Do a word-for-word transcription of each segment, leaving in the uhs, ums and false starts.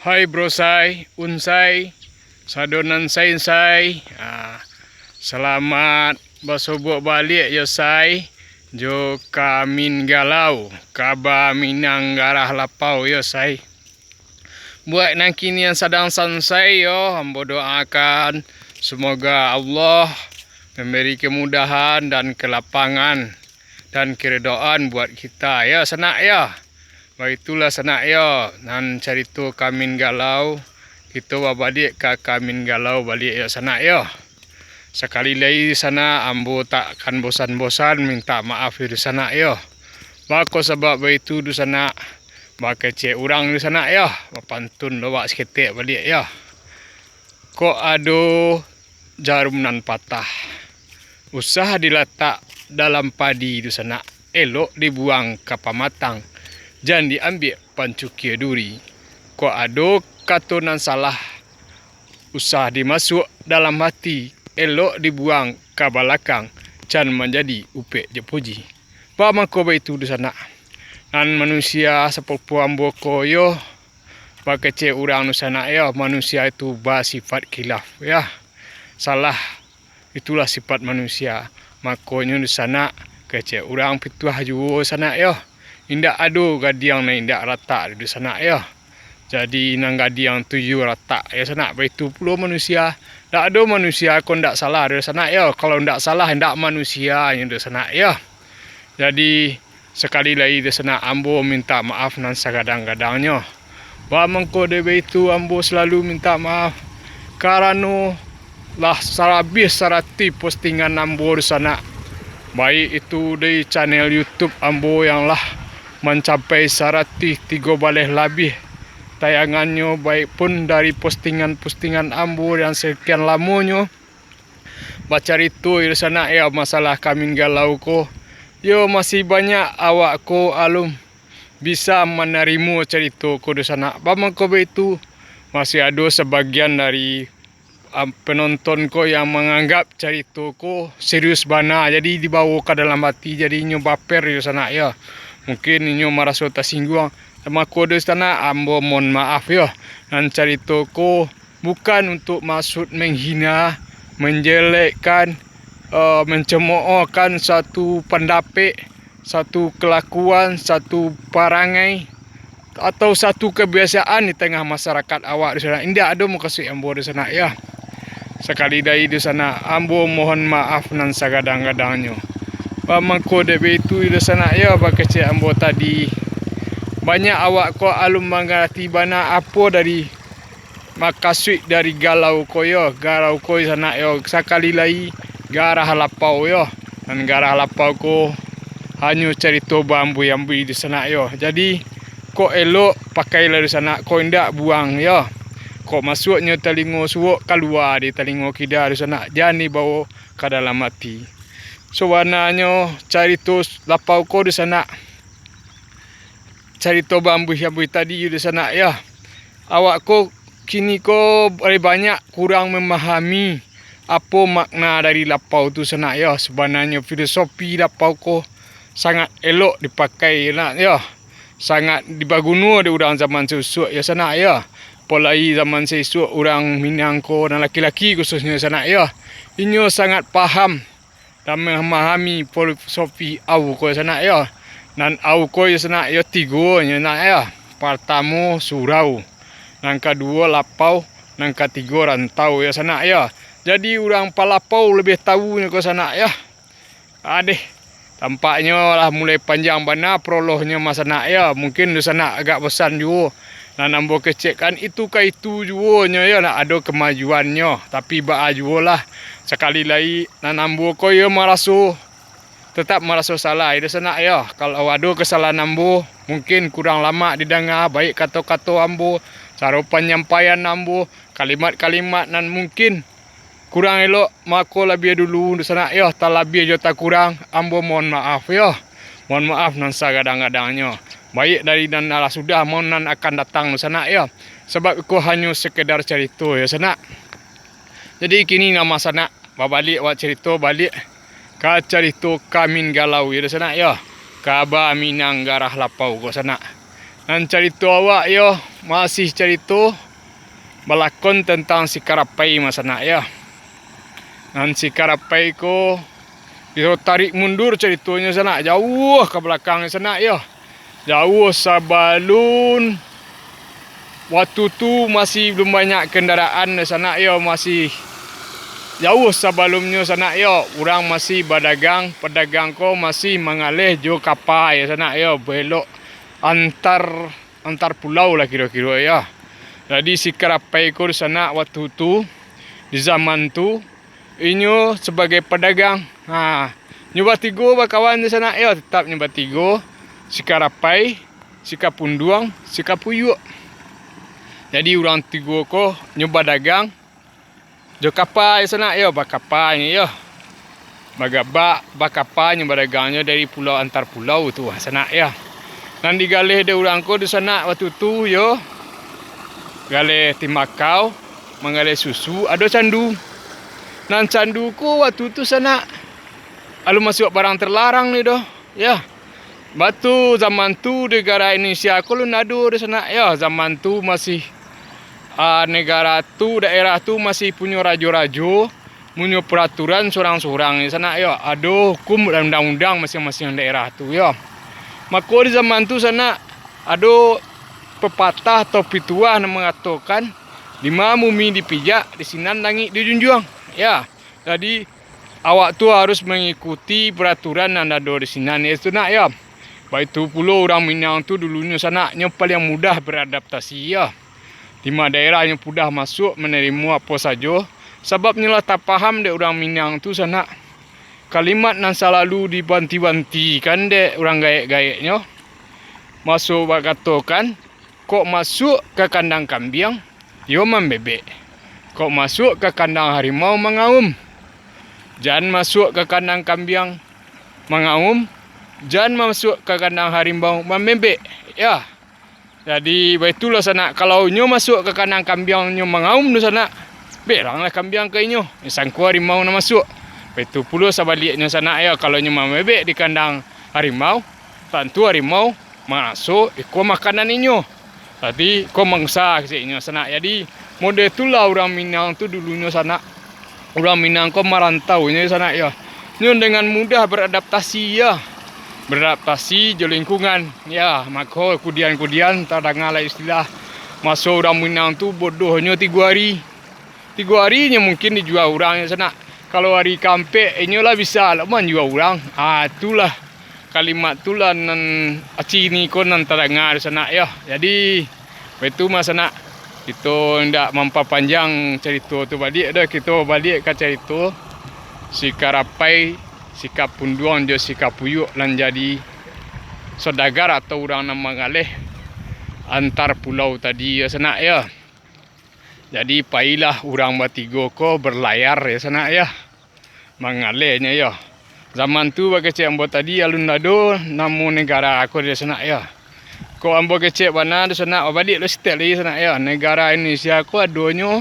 Hai bro Sai, Un Sai, sado nan Sai-Sai. Ah, salamat basobok baliak yo Sai, jo Kamin Galau, kaba Minang Garah Lapau yo Sai. Buat nan kini nan sadang sansai yo, ambo doakan semoga Allah memberi kemudahan dan kelapangan dan keridaan buat kita yo sanak yo. Baitulah sanak yo, nan carito Kamin Galau, kito babaliak ka Kamin Galau baliak yo sanak yo. Sakali lai sanak, ambo takkan bosan-bosan mintak maaf yo sanak yo. Bako sabab baitu dunsanak, bakecek urang dunsanak yo, bapantun lo wak saketek baliak yo. Kok ado jarum nan patah, usah dilatak dalam padi dunsanak, elok dibuang ka pamatang, jan diambiak pancukia duri. Kok ado kato nan salah, usah dimasuak dalam hati, elok dibuang ka balakang, jan manjadi upek jo puji. Bamangko baitu dunsanak, nan manusia sapupu ambo ko yo, bakecek urang dunsanak yo, manusia itu basipat khilaf yo. Salah itulah sipat manusia. Makonyo dunsanak, kecek urang pituah juo sanak yo. Indak ado gadiang nan indak ratak dunsanak yo. Jadi nan gadiang tu iyo ratak yo sanak, baitu pulo manusia. Ndak ado manusia ko ndak salah dunsanak yo. Kalau ndak salah, ndak manusia nyo dunsanak yo. Jadi, sakali lai dunsanak, ambo mintak maaf nan sagadang-gadangnyo. Bamangko dek baitu, ambo salalu mintak maaf, karano lah salabiah saratuih postingan ambo dunsanak, baik itu di channel YouTube ambo yang lah mancapai saratuih tigo baleh labiah tayangannyo, baik pun dari postingan-postingan ambo yang sakian lamonyo bacarito yo dunsanak yo, masalah Kamin Galau ko. Yo, masih banyak awak ko alun bisa manarimo carito ko dunsanak. Bamangko baitu, masih ado sabagian dari, am, penonton ko yang manganggap carito ko serius bana, jadi dibawo ka dalam hati, jadi inyo baper yo sanak yo. Mungkin inyo maraso tasingguang. Mako dunsanak, ambo mohon maaf yo. Nan carito ko bukan untuk maksud menghina, menjelekkan, eh, mencemoohkan satu pandapek, satu kelakuan, satu parangai, atau satu kebiasaan di tengah masyarakat awak dunsanak. Indak ado mukasuik ambo dunsanak yo. Sakali lai dunsanak, ambo mohon maaf nan sagadang-gadangnyo. Bamangko dek baitu dunsanak yo, bakecek ambo tadi. Banyak awak ko alun mangarati bana apo dari makasuik dari galau ko yo, galau ko sanak yo, sakali lai garah lapau yo. Nan garah lapau ko hanyo carito baambuih-ambuih dunsanak yo. Jadi, kok elok, pakailah dunsanak, kok indak, buang yo. Kok masuaknyo talingo suok, kalua di talingo kida dunsanak, jan dibawo ka dalam ati. Sabananyo carito lapau ko dunsanak, carito baambuih-ambuih tadi dunsanak yo. Awak ko kini ko lai banyak kurang mamahami apo makna dari lapau tu sanak yo. Sabananyo filosofi lapau ko sangat elok dipakai sanak yo. Sangat dibaguno dek urang zaman sasuak yo sanak yo. Apolai zaman sasuak urang Minang ko nan laki-laki khususnyo sanak yo. Inyo sangat paham dan mamahami filosofi au ko sanak yo. Nan au ko yo sanak yo tigo nyo nak yo. Partamo surau, nan kaduo lapau, nan katigo rantau yo sanak yo. Jadi urang palapau labiah tahu nyo ko sanak yo. Adeh, tampaknyo lah mulai panjang bana prolognyo mah sanak yo. Mungkin dunsanak agak bosan juo. Nan ambo kecekkan itu ka itu juo nyo yo, nak ado kamajuannyo. Tapi baa juo lah, sakali lai nan ambo ko yo maraso, tetap maraso salah yo dunsanak yo. Kalau ado kasalahan ambo, mungkin kurang lamak didanga, baik kato-kato ambo, caro panyampaian ambo, kalimat-kalimat nan mungkin kurang elok, mako labiah dulu dunsanak yo, talabiah jo takurang, ambo mohon maaf yo. Mohon maaf nan sagadang-gadangnyo, baik dari nan alah sudah maupun nan akan datang dunsanak yo. Sabab iko hanyo sekedar carito yo sanak. Jadi kini nan ma sanak, babaliak awak carito baliak ka carito Kamin Galau yo dunsanak yo. Kaba Minang Garah Lapau ko sanak. Nan carito awak yo, masih carito balakon tantang si Karapai, dunsanak, yo. Nan si Karapai ko, kito tarik mundur caritonyo, sanak, jauah ka balakang, sanak, yo. Jauah sabalun waktu tu masih balun banyak kandaraan, sanak, yo, masih jauah sabalunnyo, sanak, yo, urang masih badagang, padagang ko masih mangaleh jo kapa, yo, sanak, yo, baelok antar antar pulau lah kiro-kiro, yo. Jadi si Karapai ko, dunsanak, waktu tu, di zaman tu, inyo sabagai padagang. Ha, nyo batigo bakawan, dunsanak, yo, tatap nyo batigo, si Karapai, si Kapunduang, si Kapuyuak. Jadi urang tigo ko nyo badagang jo kapa, yo, sanak, yo, bakapa nyo, yo. Bagabak, bakapa nyo, badagang nyo dari pulau antar pulau tu, sanak, yo. Nan digaleh dek urang ko, dunsanak, waktu tu, yo, galeh timbakau, manggaleh susu, ado candu. Nan candu ko waktu tu, sanak, alun masuak barang terlarang ni doh. Yo. Batu zaman tu negara Indonesia ko alun ado, dunsanak, yo. Zaman tu masih, ah, negara tu, daerah tu masih punyo rajo-rajo, punyo peraturan surang-surang, dunsanak, yo. Ado hukum dan undang-undang masing-masing daerah tu, yo. Mako di zaman tu, sanak, ado pepatah atau pituah nan mangatokan, "Dima bumi dipijak, di sinan langik dijunjuang." Yo. Jadi, awak tu harus mangikuti peraturan nan ado di sinan, yo, sanak, yo. Baitu pulo urang Minang tu dulunyo, sanak, nyo paliang mudah beradaptasi, yo. Dima daerah nyo mudah masuak manarimo apo sajo, sabab nyo lah tapaham dek urang Minang tu, sanak, kalimat nan salalu dibanti-bantikan dek urang gaek-gaeknyo, maso bakatokan, "Kok masuak ka kandang kambiang, yo mambebek. Kok masuak ka kandang harimau, mangaum. Jan masuak ka kandang kambiang, mangaum, jan masuak ka kandang harimau, mambebek." Yo. Jadi, baitulah, sanak, kalau nyo masuak ka kandang kambiang, nyo mangaum tu, sanak, beranglah kambiang ka inyo, sangko harimau nan masuak. Baitu pulo sabaliaknyo, sanak, yo, kalau nyo mambebek di kandang harimau, tantu harimau maraso iko makanan inyo. Jadi, ko mangsa keceknyo, sanak. Jadi, model tu lah urang Minang tu dulunyo, sanak. Urang Minang ko marantaunyo, sanak, yo. Nyo dengan mudah beradaptasi, yo. Beradaptasi jo lingkungan, yo. Mako, kudian-kudian tadanga lah istilah, maso urang Minang tu bodohnyo tigo ari. Tigo ari nyo mungkin dijua urang, yo, sanak. Kalau ari kaampek, inyo lah bisa lah manjua urang. Ah, itulah kalimat tu lah nan aci ni ko nan tadanga, sanak, yo. Jadi, baitu mah, sanak, kito indak mampapanjang carito tu baliak doh, kito baliak ka carito si Karapai, si Kapunduang jo si Kapuyuak nan jadi saudagar atau urang nan mangaleh antar pulau tadi, yo, sanak, yo. Jadi, pailah urang batigo ko berlayar, yo, sanak, yo. Mangalehnyo, yo. Zaman tu, bakecek ambo tadi, alun ado namo negara ko, dunsanak, yo. Kok ambo kecek bana, dunsanak, babaliak lo sitek lai, sanak, yo. Negara Indonesia ko adonyo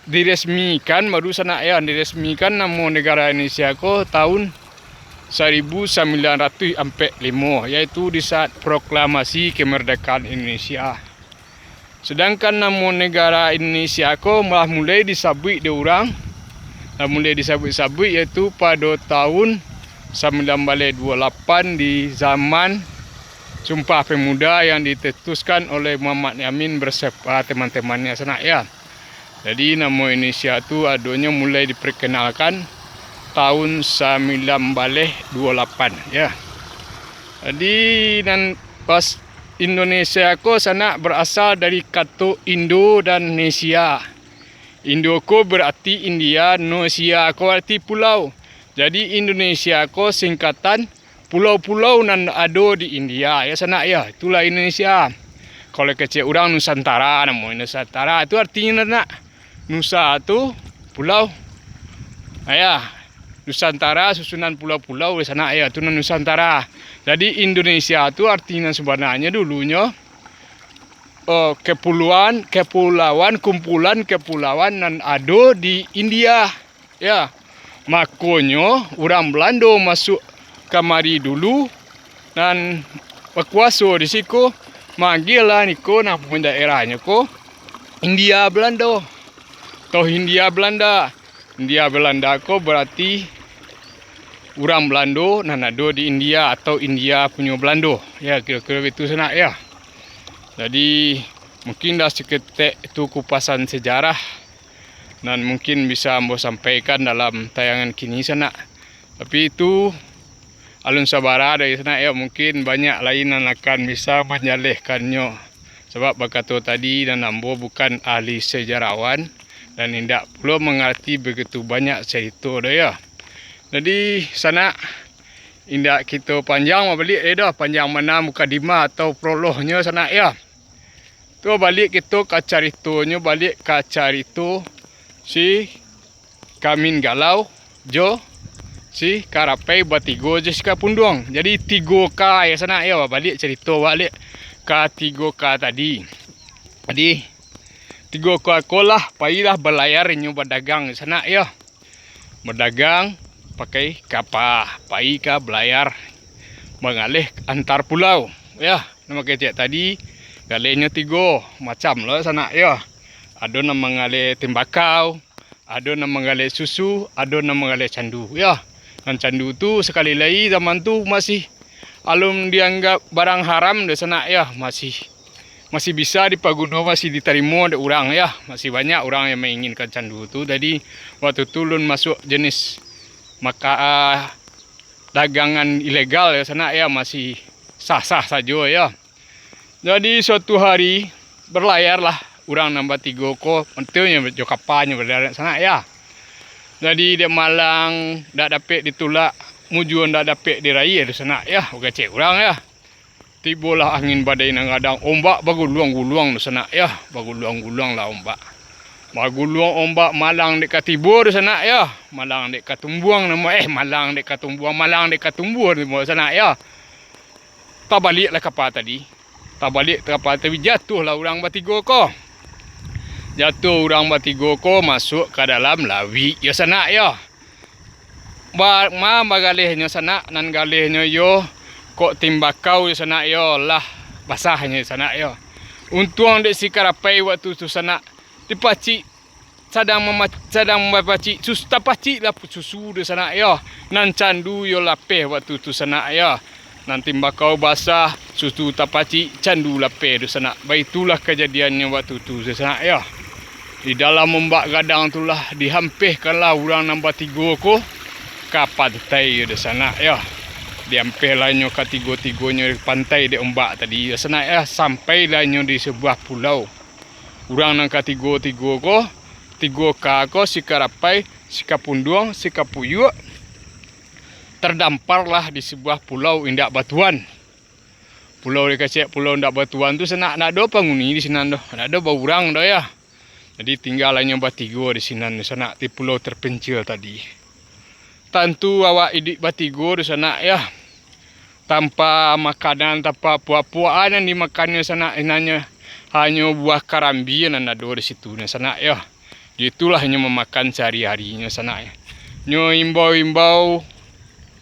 diresmikan baru, sanak, yo. Diresmikan namo negara Indonesia ko tahun saribu sambilan ratuih ampek limo, yaitu di saat proklamasi kemerdekaan Indonesia. Sedangkan namo negara Indonesia ko lah mulai disabuik dek urang, lah mulai disabuik-sabuik, yaitu pado tahun sambilan baleh duo lapan di zaman Sumpah Pemuda yang dicetuskan oleh Muhammad Yamin beserta teman-temannya, sanak, yo. Jadi, namo Indonesia tu adonyo mulai diperkenalkan tahun sambilan baleh duo lapan, yo. Jadi, nan pas Indonesia ko, sanak, berasal dari kato Indo dan Nesia. Indo ko berarti India, Nesia ko arti pulau. Jadi, Indonesia ko singkatan pulau-pulau nan ado di India, yo, sanak, yo. Itulah Indonesia. Kalau kecek urang, Nusantara, namo Nusantara tu artinyo, sanak, Nusa tu pulau. Ah, yo. Nusantara, susunan pulau-pulau, yo, sanak, yo, tu nan Nusantara. Jadi, Indonesia tu arti nan sabananyo dulunyo, eh, kepulauan, kepulauan, kumpulan kepulauan nan ado di India. Yo, makonyo urang Balando masuak kamari dulu, nan bakuaso di siko, Mamanggil lah niko nan pun daerahnyo ko India Belando, atau Hindia Belanda. India Belanda ko barati urang Belando nan ado di India atau India punyo Belando. Ya, kiro-kiro itu sanak ya. Jadi, mungkin dah saketek itu kupasan sejarah nan mungkin bisa ambo sampaikan dalam tayangan kini sanak. Tapi itu alun sabara dari sanak ya, mungkin banyak lai nan akan bisa manjalehkannyo. Sabab bakato tadi, nan ambo bukan ahli sejarawan dan indak pulo mangarati begitu banyak carito doh ya. Jadi, sanak, indak kito panjang mabaliak eh doh, panjang mana mukadimah atau prolognyo sanak ya. Tu baliak kito ka caritonyo, baliak ka carito si Kamin Galau jo si Karapai batigo jo si Kapunduang. Jadi tigo ka ya sanak ya, baliak carito baliak ka tigo ka tadi. Jadi tigo ka ko lah pailah balayar inyo badagang sanak ya. Badagang pakai kapa, pai ka balayar mangaleh antar pulau. Ya, nan kecek tadi, galehnyo tigo macam lo sanak ya. Ado nan mangaleh tembakau, ado nan manggaleh susu, ado nan manggaleh candu, ya. Nan candu tu sakali lai zaman tu masih alun dianggap barang haram doh sanak, ya, masih, masih bisa dipaguno, masih ditarimo dek urang, ya. Masih banyak urang yang mainginkan candu tu. Jadi waktu tu alun masuak jenis maka-, ah, dagangan ilegal, ya, sanak, ya, masih sah-sah sajo, ya. Jadi suatu hari, berlayarlah urang nan batigo ko, maksudnyo jo kapanyo berlayar sanak, ya. Jadi dek malang dak dapek ditulak, mujua dak dapek diraia doh sanak, ya, bagacek urang, ya. Tibolah angin badai nan gadang, ombak baguluang-guluang doh sanak, ya, baguluang-guluang lah ombak. Baguluang ombak, malang dek ka tibo doh sanak, ya, malang dek ka tumbuang namo, eh, malang dek ka tumbuang, malang dek ka tumbuang namo sanak, ya. Tabaliaklah kapa tadi. Tabaliak kapa tadi, jatuahlah urang batigo ko. Jatuah urang batigo ko masuak ka dalam lauik, yo sanak, yo. Ba-, ma bagalehnyo sanak, nan galehnyo yo kok timbakau yo sanak, yo lah basahnyo sanak, yo. Untuang dek si Karapai waktu tu sanak, dipacik sadang mama-, sadang mapacik sus-, tapacik lah pu-, susu doh sanak, yo. Nan candu yo lapeh waktu tu sanak, yo. Nan timbakau basah, susu tapacik, candu lapeh doh sanak. Baitulah kajadiannyo waktu tu doh sanak, yo. Di dalam ombak gadang tu lah dihampehkanlah urang nan batigo ko ka pantai yo doh sanak, yo. Diampehlah inyo katigo-tigonyo di pantai dek ombak tadi yo sanak, yo, sampailah inyo di sabuah pulau. Urang nan katigo-tigo ko, tigo ka ko, si Karapai, si Kapunduang, si Kapuyuak, tardamparlah di sabuah pulau indak batuan. Pulau dikecek pulau indak batuan tu sanak, ndak ado panghuni di sinan doh, ndak ado baurang doh, ya. Jadi tinggal inyo batigo di sinan sanak, di pulau terpencil tadi. Tantu awak iduik batigo doh sanak, ya. Tanpa makanan, tanpa apo-apo, a nan dimakannyo sanak, hanyo, hanyo buah karambia nan ado di situ nyo sanak, yo. Itulah inyo mamakan sahari-harinyo sanak, yo. Nyo imbau-imbau,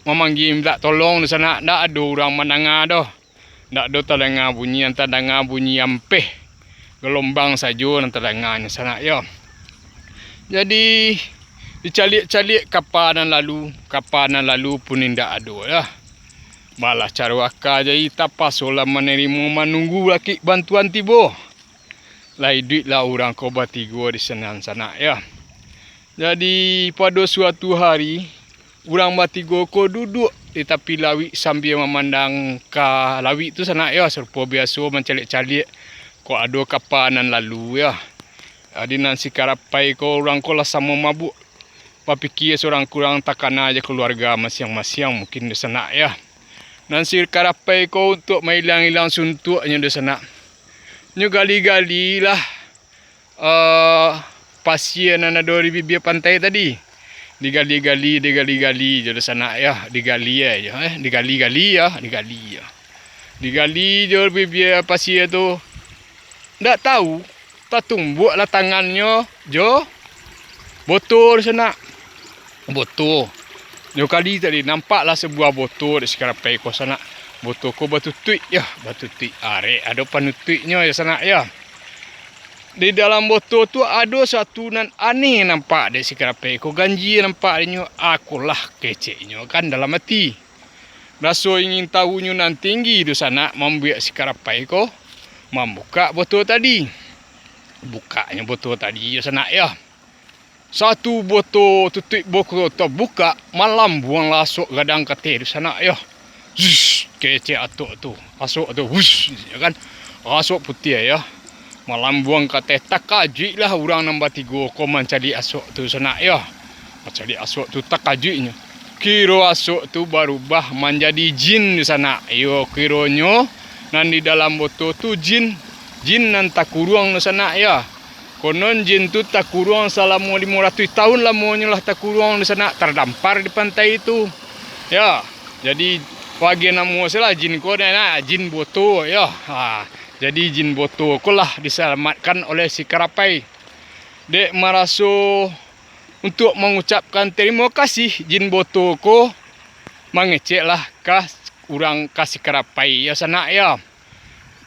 mamanggia mintak tolong doh sanak, ndak ado urang mandanga doh. Ndak ado tadanga bunyi, nan tadanga bunyi ampeh galombang sajo nan tadanganyo sanak, yo. Jadi, dicaliak-caliak kapa nan lalu, kapa nan lalu pun indak ado lah. Balah caro aka, jadi tapasolah manarimo, manunggu lakik bantuan tibo. Lah iduiklah urang ko batigo di sinan sanak, yo. Jadi, pado suatu hari, urang batigo ko duduak di tapi lauik sambia mamandang ka lauik tu sanak, yo, sarupo biaso mancaliak-caliak kok ado kapa nan lalu, yo. Jadi nan si Karapai ko, urang ko lah samo mabuak, bapikia surang-surang, takana jo kaluarga masiang-masiang mungkin doh sanak, yo. Nan si Karapai ko untuak mailang-ilang suntuaknyo doh sanak, nyo gali-galilah eh, pasia nan ado di bibia pantai tadi. Digali-gali, digali-gali jo doh sanak, yo. Digali, eh, jo, eh. Digali-gali, yo. Digali, yo. Digali jo bibia pasia tu. Ndak tahu, tatumbuaklah tangannyo jo boto doh sanak. Boto. Nyo gali tadi, nampaklah sabuah boto dek si Karapai ko sanak. Boto ko batutuik, yo, batutuik arek, ado panutuiknyo, yo sanak, yo. Di dalam boto tu ado satu nan aneh nampak dek si Karapai ko, ganjia nampak dek nyo, akolah keceknyo kan dalam ati. Raso ingin tahunyo nan tinggi tu sanak, mambuek si Karapai ko mambukak boto tadi. Bukaknyo boto tadi, yo sanak, yo. Satu boto tutuik boto tabukak, malambuanglah asok gadang kateh tu sanak, yo. Zus, kecek atok tu, asok tu, wush, yo kan. Asok putiah, yo. Malambuang kateh, takajuiklah urang nan batigo ko mancaliak asok tu sanak, yo. Mancaliak asok tu takajuiknyo. Kiro asok tu barubah manjadi jin tu sanak. Iyo, kironyo nan di dalam boto tu jin, jin nan takuruang tu sanak, yo. Konon jin tu takuruang salamo limo ratuih tahun lamonyo lah takuruang di sanak, tardampar di pantai tu. Yo, jadi bagian namo salah jin ko, nah, jin boto, yo. Ha, jadi jin boto ko lah disalamatkan oleh si Karapai. Dek maraso untuak mangucapkan tarimo kasih, jin boto ko mangeceklah ka urang, ka si Karapai, yo sanak, yo.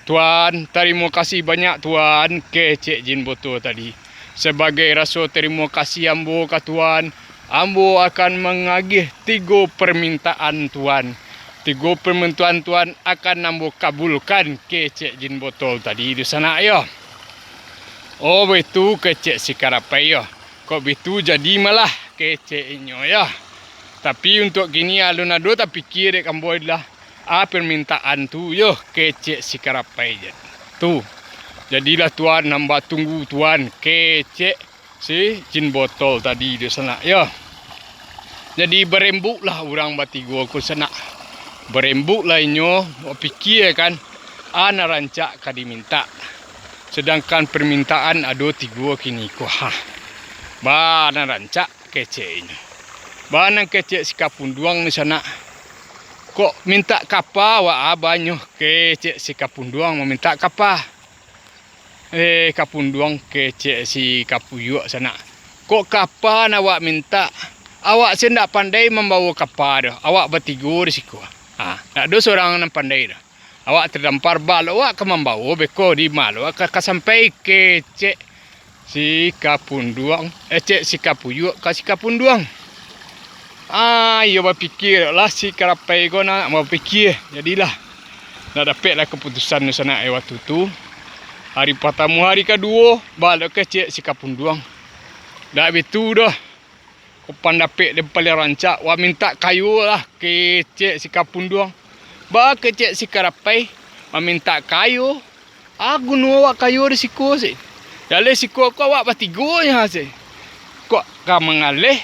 "Tuan, tarimo kasih banyak, Tuan," kecek jin boto tadi. "Sabagai raso tarimo kasih ambo ka Tuan, ambo akan mangagih tigo parmintaan Tuan. Tigo parmintaan Tuan akan ambo kabulkan," kecek jin boto tadi tu sanak, yo. "Oh, baitu," kecek si Karapai, yo. "Kok baitu, jadi malah," kecek inyo, yo. "Tapi, untuak kini alun ado tapikia dek ambo lah, a, parmintaan tu, yo," kecek si Karapai ja-, tu. "Jadilah, Tuan, ambo tunggu, Tuan," kecek si jin boto tadi tu sanak, yo. Jadi, barembuklah urang batigo ko sanak. Barembuklah inyo, bapikia kan, a nan rancak ka dimintak. Sadangkan parmintaan ado tigo kini ko, ha. Ba nan rancak, kecek inyo. Ba nan kecek si Kapunduang di sanak. "Kok mintak kapa awak a banyo?" kecek si Kapunduang mamintak kapa. "Eh, Kapunduang," kecek si Kapuyuak sanak. "Kok kapa nan awak mintak? Awak se ndak pandai mambawo kapa doh. Awak batigo di siko. Ha, ndak ado surang nan pandai doh. Awak tadampar, baa lo awak ka mambawo beko, di ma lo awak ka, ka sampai," kecek si Kapunduang, eh, cek si Kapuyuak ka si Kapunduang. Ah, iyo bapikia lah si Karapai ko nak bapikia. Jadilah, nak dapeklah kaputusan tu sanak, eh, waktu tu. Hari partamo, hari kaduo, baa lo kecek si Kapunduang. Ndak bitu doh. Ko pandapek den paliang rancak, wak mintak kayo lah, kecek si Kapunduang. Ba kecek si Karapai, mamintak kayo, a guno awak kayo di siko se. Jaleh siko ko awak batigo nyo se. Kok ka mangaleh,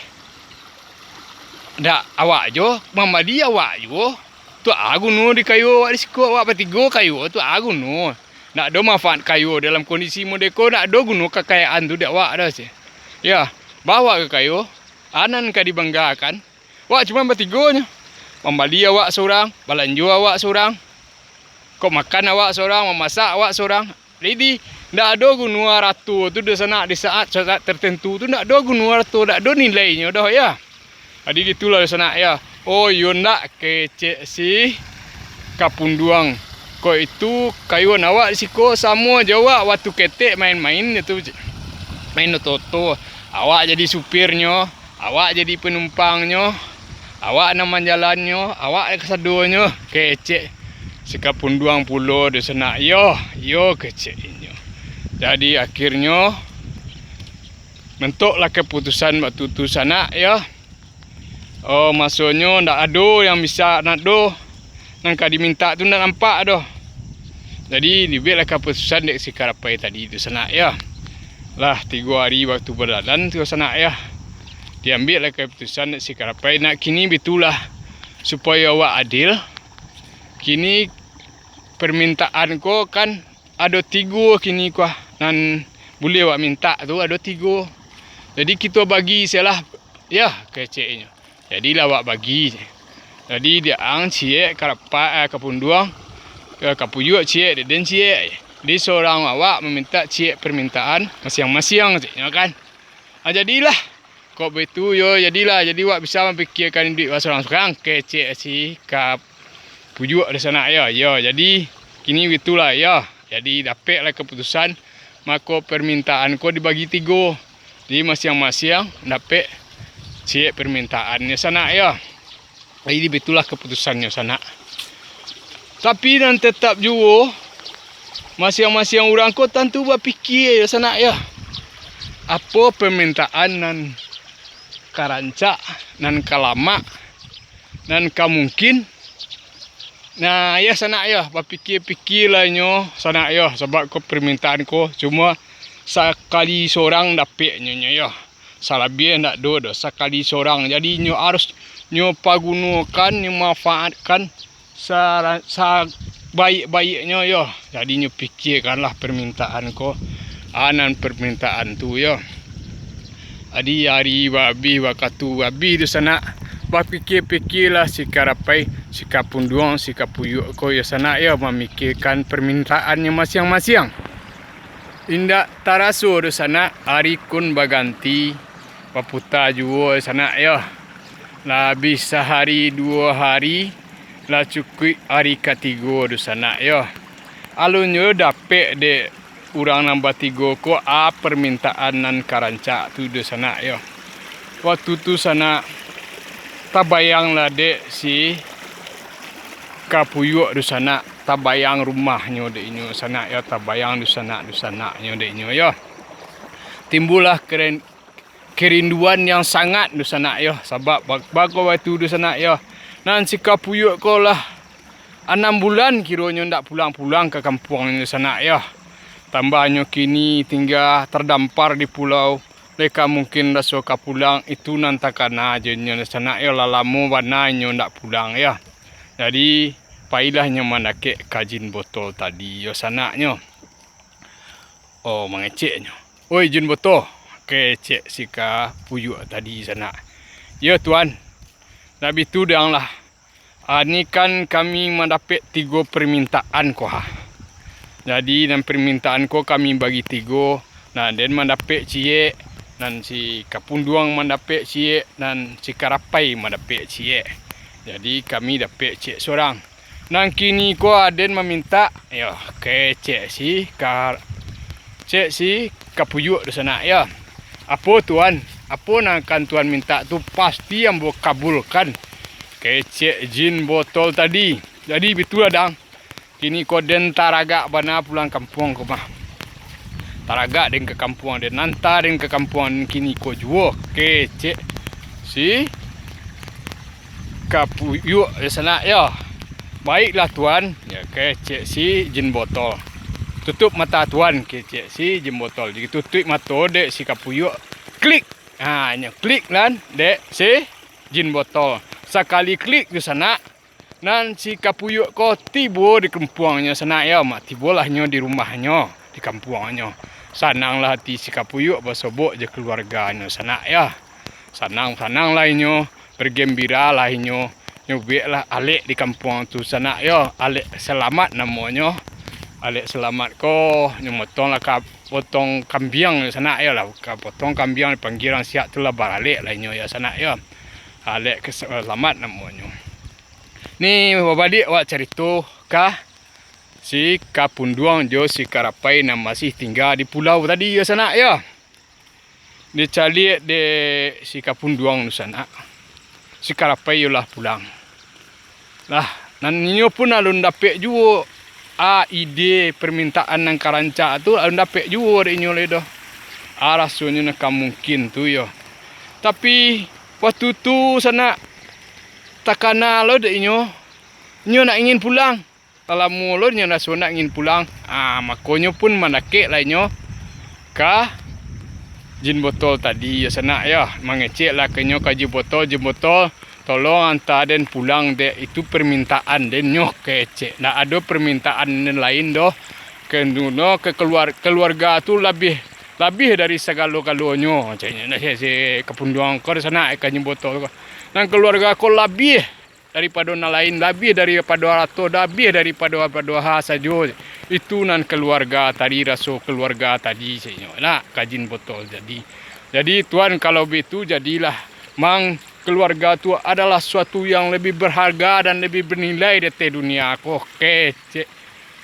dak awak jo, mambali awak juo. Tu a guno di kayo awak di siko, awak batigo kayo, tu a guno. Ndak ado manfaat kayo dalam kondisi model ko, ndak ado guno kakayaan tu dek awak doh se. Yo, ba awak ka kayo, a nan ka dibanggakan. Awak cuma batigo nyo. Mambali awak surang, balanjo awak surang. Kok makan awak surang, mamasak awak surang. Jadi, ndak ado guno arato tu di sanak, di saat, saat tertentu tu, ndak ado guno arato, ndak ado nilainyo doh, yo. Jadi gitulah sanak, yo. Oh, iyo ndak, kecek si Kapunduang. Kok itu, kayo awak di siko samo jo awak waktu ketek main-main itu, main oto-oto. Awak jadi supirnyo, awak jadi panumpangnyo, awak nan manjalannyo, awak kasadonyo, kecek si Kapunduang pulo di sanak. Yo, yo, kecek inyo. Jadi, akhirnyo, mentoklah kaputusan waktu tu sanak, yo. Oh, masonyo ndak ado yang bisa nak doh. Nan ka dimintak tu ndak nampak doh. Jadi, dibueklah kaputusan dek si Karapai tadi tu sanak, yo. Lah tigo ari waktu bajalan tu sanak, yo. Diambiaklah kaputusan dek si Karapai, nak kini bitulah. Supayo awak adil, kini parmintaan ko kan ado tigo kini ko, nan buliah awak mintak tu ado tigo. Jadi, kito bagi se lah, yo, kecek inyo. Jadilah awak bagi. Jadi, dek ang ciek, Karapai, eh, Kapunduang, eh, Kapuyuak ciek, dek den ciek. Jadi, surang awak mamintak ciek parmintaan masiang-masiang, ceknyo kan. Ah, jadilah. Kok baitu, yo, jadilah. Jadi, awak bisa mamikirkan iduik awak surang-surang, kecek si Kap-, Pujuak di sanak yo. Yo, jadi kini bitulah yo. Jadi dapeklah kaputusan, mako permintaan ko dibagi tigo. Jadi masiang-masiang dapek ciek permintaannyo sanak yo. Jadi bitulah kaputusannyo sanak. Tapi nan tetap juo, masiang-masiang urang ko tantu bapikia yo sanak yo. Apo permintaan nan ka rancak, nan ka lamak, nan ka mungkin. Nah, yo sanak yo, bapikia-pikialah inyo sanak yo, sabab ko permintaan ko cuma sakali sorang dapeknyo nyo yo. Salabiah ndak do doh, sakali sorang. Jadi nyo harus nyo pagunokan, nyo manfaatkan sa-, sabaik-baiknyo yo. Jadi nyo pikiakanlah permintaan ko, a, nan permintaan tu yo. Jadi ari babih, wakatu babih tu sanak, bapikia-pikialah si Karapai, si Kapunduang, si Kapuyuak ko yo sanak yo, mamikiakan permintaannyo masiang-masiang. Indak taraso tu sanak, ari kun baganti, baputa juo sanak yo. Lah abih sahari duo hari, lah cukuik ari katigo tu sanak yo. Alun juo dapek dek urang nan batigo ko a permintaan nan ka rancak tu do sanak yo. Waktu tu sanak tabayanglah dek si Kapuyuak do sanak, tabayang rumahnyo dek inyo sanak yo, tabayang do sanak, do sanaknyo dek inyo yo. Timbullah keren-, kerinduan yang sangat do sanak yo, sabab ba-, bako baitu do sanak yo. Nan si Kapuyuak ko lah anam bulan kironyo ndak pulang-pulang ka kampuangnyo sanak yo. Tambahnyo kini tingga tadampar di pulau, lai ka mungkin raso ka pulang, itu nan takana jo inyo sanak yo, lah lamo bana inyo ndak pulang yo. Jadi, pailah inyo mandakek ka jin botol tadi yo sanaknyo. Oh, mangeceknyo. "Oi, jin botol," kecek si Kapuyuak tadi sanak. "Yo, Tuan. Ndak bitu dang lah. Ani kan kami mandapek tigo permintaan ko ha. Jadi, nan permintaan ko kami bagi tigo, nan den mandapek ciek, nan si Kapunduang mandapek ciek, nan si Karapai mandapek ciek. Jadi, kami dapek ciek sorang. Nan kini ko aden mamintak," yo, kecek si Ka-, cek si Kapuyuak tu sanak yo. "Apo, Tuan? Apo nan kan Tuan mintak tu, pasti ambo kabulkan," kecek jin botol tadi. "Jadi bitulah dang. Kini ko den taragak bana pulang kampuang ko mah. Taragak den ka kampuang den, anta den ka kampuang den kini ko juo," kecek si Kapuyuak di sanak yo. "Baiklah, Tuan," yo, kecek si jin botol. "Tutup mata Tuan," kecek si jin botol. Ditutuik mato dek si Kapuyuak. Klik. Ha, nyo klik lan dek si jin botol. Sakali klik tu sanak, nan si Kapuyuak ko tibo di kampuangnyo sanak yo, mak tibolah nyo di rumahnyo, di kampuangnyo. Sananglah ati si Kapuyuak basobok jo kaluarganyo sanak yo. Sanang-sananglah inyo, bagambiralah inyo, nyo buweklah alek di kampuang tu sanak yo, alek salamat namonyo. Alek salamat ko nyo motonglah ka-, potong kambiang sanak yo lah, ka-, potong kambiang dipanggia urang siak tu lah, baraleklah inyo yo sanak yo. Alek ka salamat namonyo. Ni babaliak awak carito ka si Kapunduang jo si Karapai nan masih tingga di pulau tadi yo sanak yo. Dicaliak dek si Kapunduang tu sanak, si Karapai iyo lah pulang. Lah, nan inyo pun alun dapek juo, a, ide permintaan nan ka rancak tu alun dapek juo dek inyo lai doh. A, rasonyo nan ka mungkin tu yo. Tapi, waktu tu sanak takana lo dek inyo, inyo nak ingin pulang. Lah lamo lo nyo raso nak ingin pulang. Ah, mako nyo pun mandakek lah inyo ka Jin Botol tadi, yo sanak yo. Mangecek lah ka inyo ka Jin Botol, "Jin Botol, tolong anta den pulang dek, itu permintaan den nyo," kecek. "Ndak ado permintaan den lain doh. Ka anu no, ka kaluar-, kaluarga tu labiah, labiah dari sagalo-galonyo," ceknyo. Nah, si, si Kapunduang ko di sanak ka Jin Botol ko. "Nan kaluarga ko labiah daripado nan lain, labiah daripado arato, labiah daripado, pado ha sajo. Itu nan kaluarga tadi, raso kaluarga tadi," ceknyo lah ka Jin Botol tadi. "Jadi, Tuan, kalau baitu, jadilah mangko kaluarga tu adalah suatu yang lebih berharga dan lebih bernilai di ateh dunia ko, kecek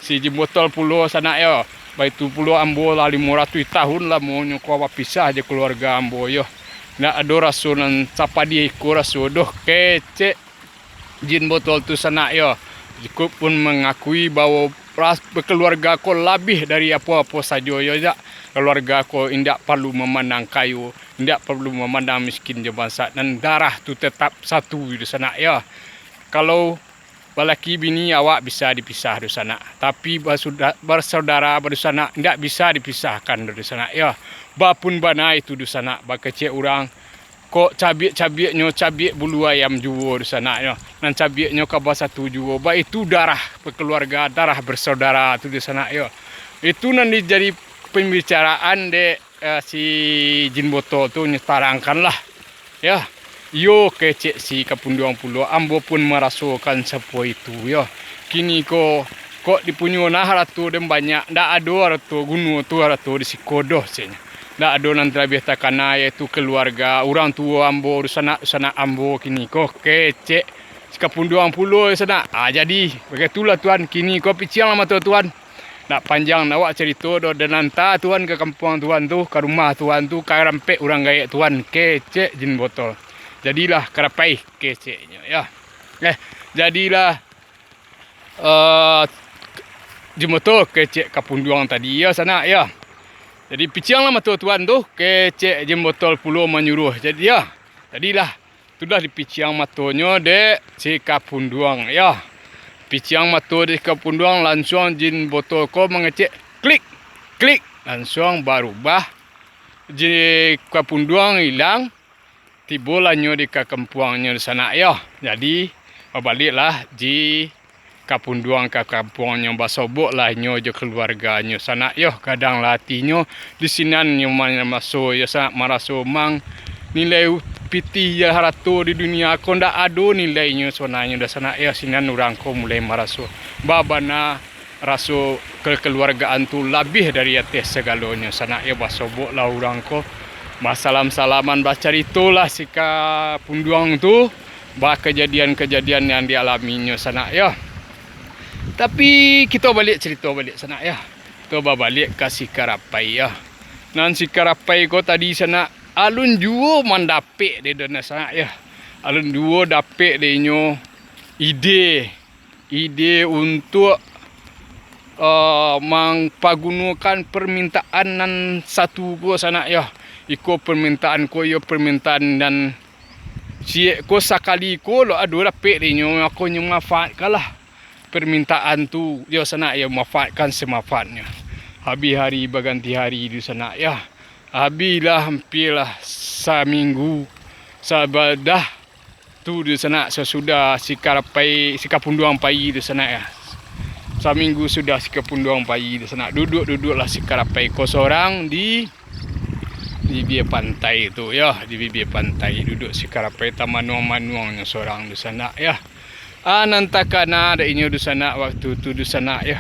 si Jin Botol pulo sanak yo. Baitu pulo ambo lah limo ratuih tahun lamonyo ko bapisah jo kaluarga ambo yo. Ndak ado raso nan sapadiah iko raso doh, kecek Jin Botol tu sanak yo. Jikok pun mangakui bahwa ras-, bakaluarga ko labiah dari apo-apo sajo yo, jak. Kaluarga ko indak paralu mamandang kayo, indak paralu mamandang miskin jo bansa, nan darah tu tetap satu dunsanak yo. Kalau balaki bini awak bisa dipisah dunsanak, tapi basuda-, basaudara badunsanak indak bisa dipisahkan dunsanak yo. Baa pun bana itu dunsanak, bakecek urang, kok cabiak-cabiaknyo cabiak bulu ayam juo dunsanak yo, nan cabiaknyo ka basatu juo, baitu darah bakaluarga, darah basaudara tu dunsanak yo. Itu nan dijadi pambicaraan dek eh, si Jin Botol tu nyo tarangkan lah. Yo, iyo kecek si Kapunduang pulo, ambo pun marasokan sarupo itu yo. Kini ko, kok dipunyo nah harato den banyak, ndak ado harato guno tu harato di siko doh, ceknyo. Ndak ado nan talabiah takana, yaitu kaluarga, urang tuo ambo, dunsanak-dunsanak ambo kini ko, kecek si Kapunduang pulo sanak. Ah, jadi, bagitulah tuan, kini ko picianglah mato tuan. Nak panjang awak carito doh, den anta tuan ka kampuang tuan tu, ka rumah tuan tu, ka rampek urang gaek tuan, kecek Jin Botol. Jadilah Karapai, keceknyo yo. Eh, jadilah, eh, Jin Botol, kecek Kapunduang tadi yo sanak yo. Jadi picianglah mato tuan tu, kecek Jin Botol pulo manyuruah. Jadi yo, jadilah Sudah dipiciang matonyo dek si Kapunduang, yo. Piciang mato dek si Kapunduang, lansuang Jin Botol ko mangecek, klik, klik, lansuang barubah. Si Kapunduang ilang, tibolah nyo di ka kampuangnyo dunsanak, yo. Jadi, babaliaklah si Kapunduang ka kampuangnyo, basoboklah inyo jo kaluarganyo sanak yo. Gadanglah atinyo, di sinan nyo maraso yo sanak, maraso mang nilai pitih jo harato di dunia ko ndak ado nilainyo sabananyo dunsanak yo. Sinan urang ko mulai maraso babana raso kakaluargaan tu labiah dari ateh sagalonyo sanak yo. Basoboklah urang ko, basalam-salaman, bacaritolah si Kapunduang tu, baa kajadian-kajadian yang dialaminyo sanak yo. Tapi kito baliak carito baliak sanak yo. Kito babaliak ka si Karapai yo. Nan si Karapai ko tadi sanak, alun juo mandapek dek inyo sanak yo. Alun juo dapek dek inyo ide, ide untuak, eh, mampagunokan parmintaan nan satu ko sanak yo. Iko parmintaan ko iyo parmintaan nan ciek ko sakali ko lo ado dapek dek inyo, mako inyo manfaatkanlah parmintaan tu yo sanak yo, manfaatkan samanfaatnyo. Habih hari baganti hari dunsanak yo. Habihlah, hampialah saminggu sabadah tu dunsanak, sasudah si Karapai, si Kapunduang pai dunsanak yo. Saminggu sudah si Kapunduang pai dunsanak, duduak-duduaklah si Karapai ko sorang di bibia pantai tu yo, di bibia pantai duduak si Karapai, tamanuang-manuangnyo sorang dunsanak yo. Ah, nan takana dek inyo dunsanak wakatu tu dunsanak yo.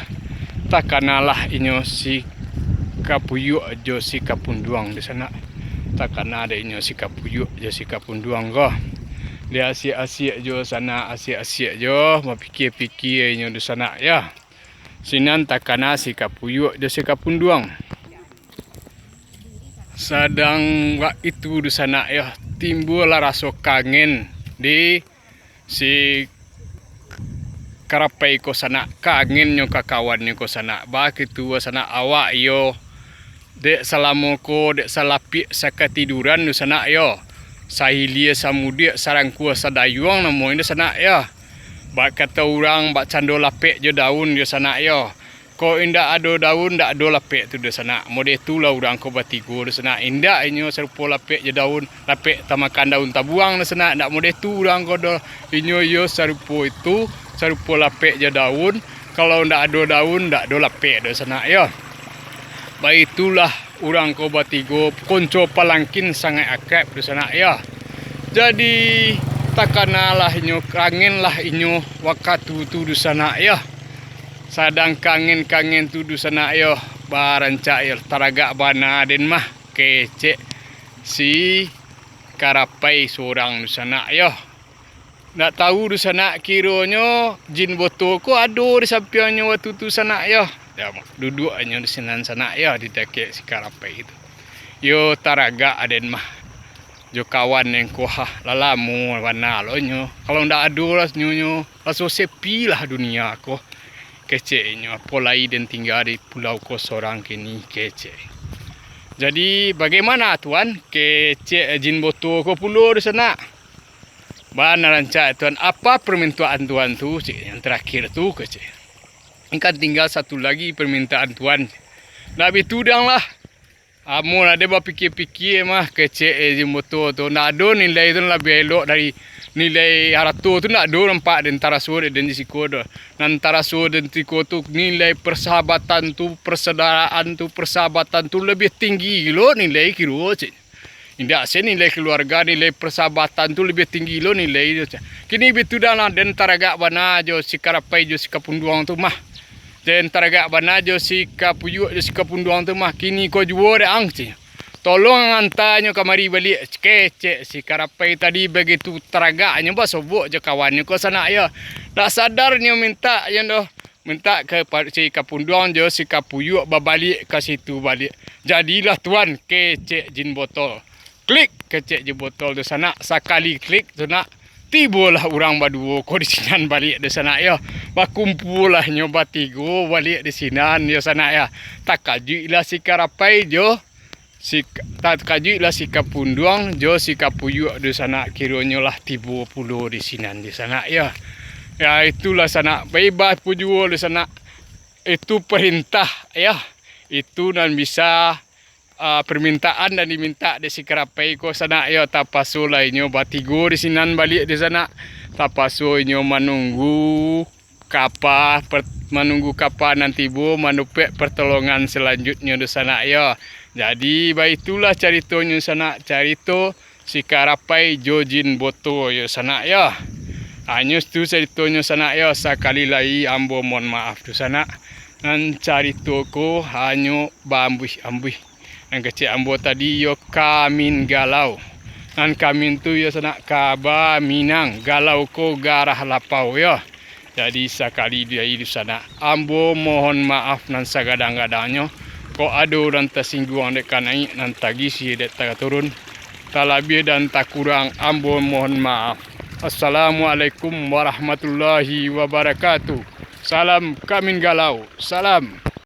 Takanalah inyo si Kapuyuak jo si Kapunduang dunsanak. Takana dek inyo si Kapuyuak jo si Kapunduang ko. Dek asiak-asiak jo sanak, asiak-asiak jo, bapikia-pikia inyo dunsanak yo. Sinan takana si Kapuyuak jo si Kapunduang. Sadang wakatu tu dunsanak yo, timbullah raso kangen di si Karapai ko sanak, kangennyo ka kawannyo ko sanak. Baa kitu sanak, awak iyo dek salamo ko, dek salapiak sakatiduran dunsanak yo. Sahilia samudiak sarangkua sadayuang namonyo dunsanak yo. Bak kato urang, bak cando lapek jo daun dunsanak yo. Kok indak ado daun, ndak ado lapek tu dunsanak. Model tu lah urang ko batigo dunsanak. Indak inyo sarupo lapek jo daun, lapek tamakan daun tabuang dunsanak. Ndak model tu urang ko doh. Inyo iyo sarupo itu, sarupo lapek jo daun. Kalau ndak ado daun, ndak ado lapek dunsanak yo. Baitulah urang ko batigo, konco palangkin sangaik akrab dunsanak yo. Jadi, takanalah inyo, kangenlah inyo wakatu tu dunsanak yo. Sadang kangen-kangen tu dunsanak yo, barancak yo, taragak bana den mah, kecek si Karapai surang dunsanak yo. Ndak tahu dunsanak, kironyo jin boto ko ado di sampiangnyo wakatu tu sanak yo. Yo, duduak nyo di sinan sanak yo, di dakek si Karapai tu. Yo taragak aden mah. Jo kawan nan ko ha, lah lamo bana lo nyo. Kalau ndak ado lah nyo, nyo raso sepi lah dunia ko. Kecek inyo, apo lai den tingga di pulau ko sorang kini, kecek. Jadi, bagaimana tuan? Kecek jin boto ko pulo dunsanak. Bana rancak tuan, apa permintaan tuan tu, cek, yang terakhir tu, kecek. Kan tinggal satu lagi permintaan tuan. Ndak bi tudang lah. Amun ade bapikia-pikia mah, kecek jin boto tu, ndak ado nilai tu labiah elok dari nilai arato tu, ndak ado nampak den taraso dek den di siko tu. Nan taraso den siko tu nilai persahabatan tu, persaudaraan tu, persahabatan tu labiah tinggi gilo nilai kiro, cek. Indak se nilai keluarga, nilai persahabatan tu labiah tinggi lo nilai tu, cek. Kini bi tudang lah, den taragak bana jo si Karapai jo si Kapunduang tu mah. Den taragak bana jo si Kapuyuak jo si Kapunduang tu mah. Kini ko juo dek ang, cek. Tolong ang antanyo kamari baliak, kecek si Karapai tadi. Bagitu taragaknyo basobok jo kawannyo ko sanak yo. Ndak sadar nyo mintak yo doh. Mintak ka pa-, si Kapunduang jo si Kapuyuak babaliak ka situ baliak. Jadilah tuan, kecek jin boto. Klik, kecek jin boto tu sanak. Sakali klik tu nak, tibolah urang baduo ko di sinan baliak tu sanak yo. Bakumpulah nyo batigo baliak di sinan yo sanak yo. Takajuiklah si Karapai jo si, takajuiklah si Kapunduang jo si Kapuyuak tu sanak, kironyo lah tibo pulo di sinan di sanak yo. Ya, itulah sanak, bebas pujuo tu sanak. Itu perintah yo. Itu nan bisa ah, permintaan nan dimintak dek si Karapai ko sanak yo, tapasolah inyo batigo di sinan baliak di sanak. Tapaso inyo manunggu kapa, per-, manunggu kapa nan tibo manupek pertolongan selanjutnyo di sanak yo. Jadi, baitulah caritonyo sanak, carito si Karapai jo jin boto yo sanak yo. Hanyo tu caritonyo sanak yo, sakali lai ambo mohon maaf tu sanak. Nan carito ko hanyo baambuih-ambuih. Nan kecek ambo tadi iyo Kamin Galau. Nan kamin tu iyo sanak kaba minang, galau ko garah lapau yo. Jadi sakali lai tu sanak, ambo mohon maaf nan sagadang-gadangnyo. Kok ado nan tasingguang dek ka naik, nan tagisi dek taturun, talabiah dan takurang ambo mohon maaf. Assalamualaikum warahmatullahi wabarakatuh. Salam Kamin Galau. Salam.